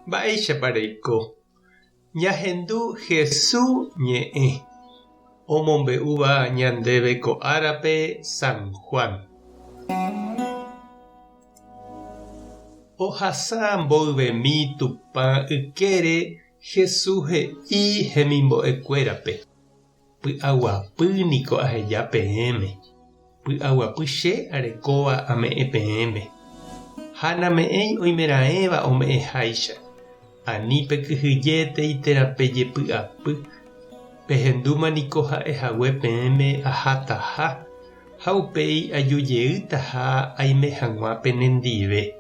Mba'éichapa reiko? Ñahendu Hesu ñe'ẽ omombe'úva ñandéve ko árape San Juan. Ohasa mboyvemi Tupã ykére Hesu he'i hemimbo'ekuérape. Py'aguapy niko aheja peẽme, py'aguapy che arekóva ame'ẽ peẽme, ha name'ẽi oimeraẽva ome'ẽháicha. Ani pekyhyjétei térã pejepy'apy, pehendúma niko ha'e hague peẽme ahataha ha upéi aju jeýtaha aime hag̃ua penendive.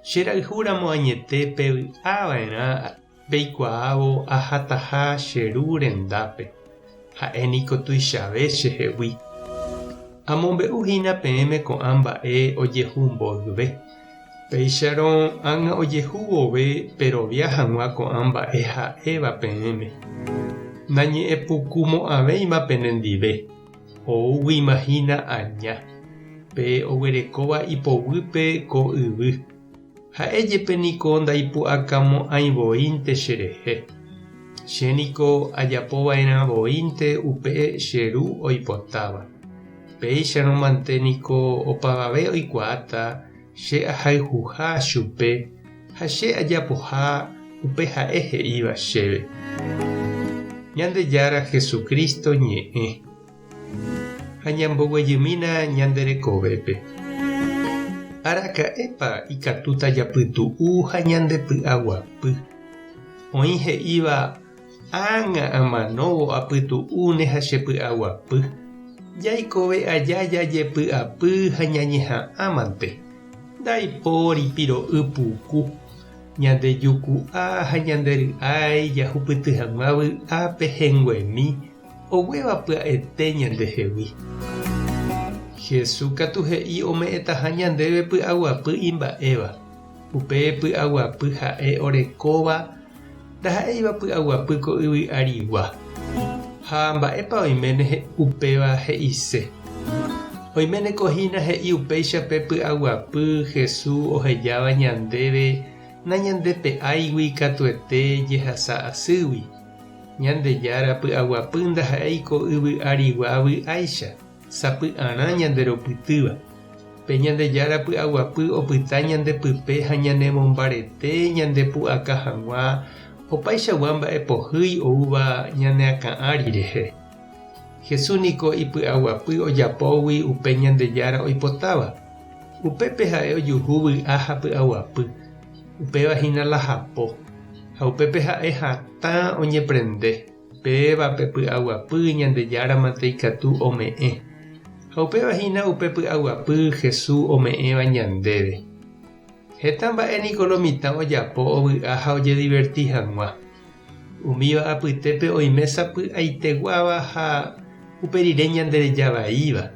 Che rayhúramo añete pevy'a va'erã Peikuaávo ahataha che Ru rendápe, ha'e niko tuichave chehegui. Amombe'u hína peẽme ko'ã mba'e ojehu mboyve. Péicharõ ág̃a ojehu vove perovia hag̃ua ko'ã mba'e ha'éva peẽme. Nañe'ẽpukumo'ãvéima penendive, oúguima hína aña, pe oguerekóva ipoguýpe ko yvy. Ha'e jepe niko ndaipu'akamo'ãi voínte cherehe. Che niko ajapova'erã voínte upe che Ru oipotáva. Péicharõ mante niko opavave oikuaáta che ahayhuha chupe ha che ajapoha upe ha'e he'íva chéve. Ñandejára Jesucristo ñe'ẽ. Ha ñamboguejymína ñande rekovépe. Araka'épa ikatúta japytu'u ha ñandepy'aguapy? Oĩ he'íva, Ág̃a amanóvo apytu'úne ha chepy'aguapy. Jaikove aja jajepy'apy ha ñañeha'ãmante. Ndaipóri piro'y puku. Ñandejuku'a ha ñande ry'ái jahupyty hag̃ua vy'a pehẽnguemi Oguéva pya'ete ñandehegui. Jesús katu he'i ome'ẽtaha ñandéve py'aguapy imba'éva. Upe py'aguapy ha'e orekóva ndaha'éiva py'aguapy ko yvy arigua. Ha mba'épa oiméne upéva he'ise? Oiméneko hína he'i upéicha pe py'aguapy Jesús ohejáva ñandéve nañandepe'áigui katuete jehasa asýgui. Ñandejára py'aguapy ndaha'éi ko yvy arigua vy'áicha, sapy'arã ñanderopytýva. Pe Ñandejára py'aguapy opyta ñande pype ha ñanemombarete ñandepu'aka hag̃ua opaichagua mba'e pohýi oúva ñane akã ári rehe. Jesús niko ipy'aguapy ojapógui upe Ñandejára oipotáva. Upépe ha'e ojuhu vy'a ha py'aguapy. Upéva hína la hapo, ha upépe ha'e hatã oñeprende, péva pe py'aguapy Ñandejára mante ikatu ome'ẽ. Ha upéva hína upe py'aguapy Jesús ome'ẽva ñandéve. Heta mba'e niko lo mitã ojapo ovy'a ha ojediverti hag̃ua. Umíva apytépe oime sapy'aiteguáva ha upe rire ñandereja vaíva,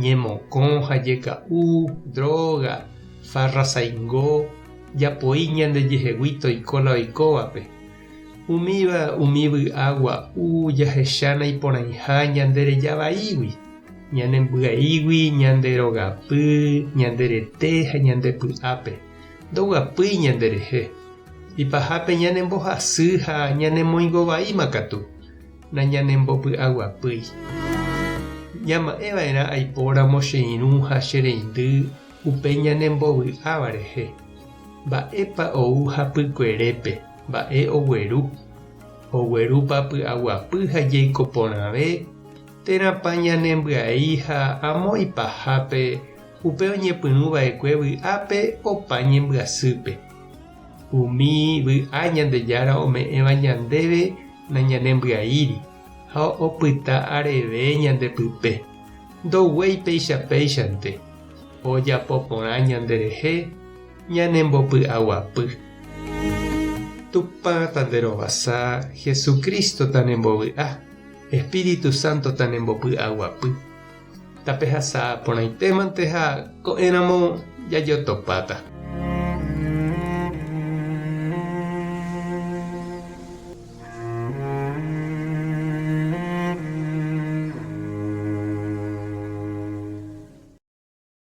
ñemokõ ha jeka'u, dróga, farra saingo, japoi ñandejehegui toiko la oikóvape. Umíva umi vy'a gua'u jahecha naiporãiha ñandereja vaígui, ñanembyaígui ñande rogapy, ñande rete ha ñande py'ápe, ndoguapýi ñanderehe. Ipahápe ñanembohasy ha ñanemoingovaíma katu, nañanembopy'aguapýi. Ñama'ẽva'erã aipóramo che irũ ha che reindy upe ñanembovy'áva rehe. Mba'épa ou hapykuerépe, mba'e ogueru? Oguerúpa py'aguapy ha jeiko porãve, térãpa ñanembyai ha amo ipahápe upe oñepyrũva'ekue vy'ápe opa ñembyasýpe? Umi vy'a Ñandejára ome'ẽva ñandéve nañanembyaíri ha opyta areve ñande pype. Ndoguéi péicha péichante, ojapo porã ñanderehe, ñanembopy'aguapy. Tupã tanderovasa, Jesucristo tanembovy'a, Espíritu Santo tanembopy'aguapy. Tapehasa porãitémante ha ko'ẽramo jajotopáta.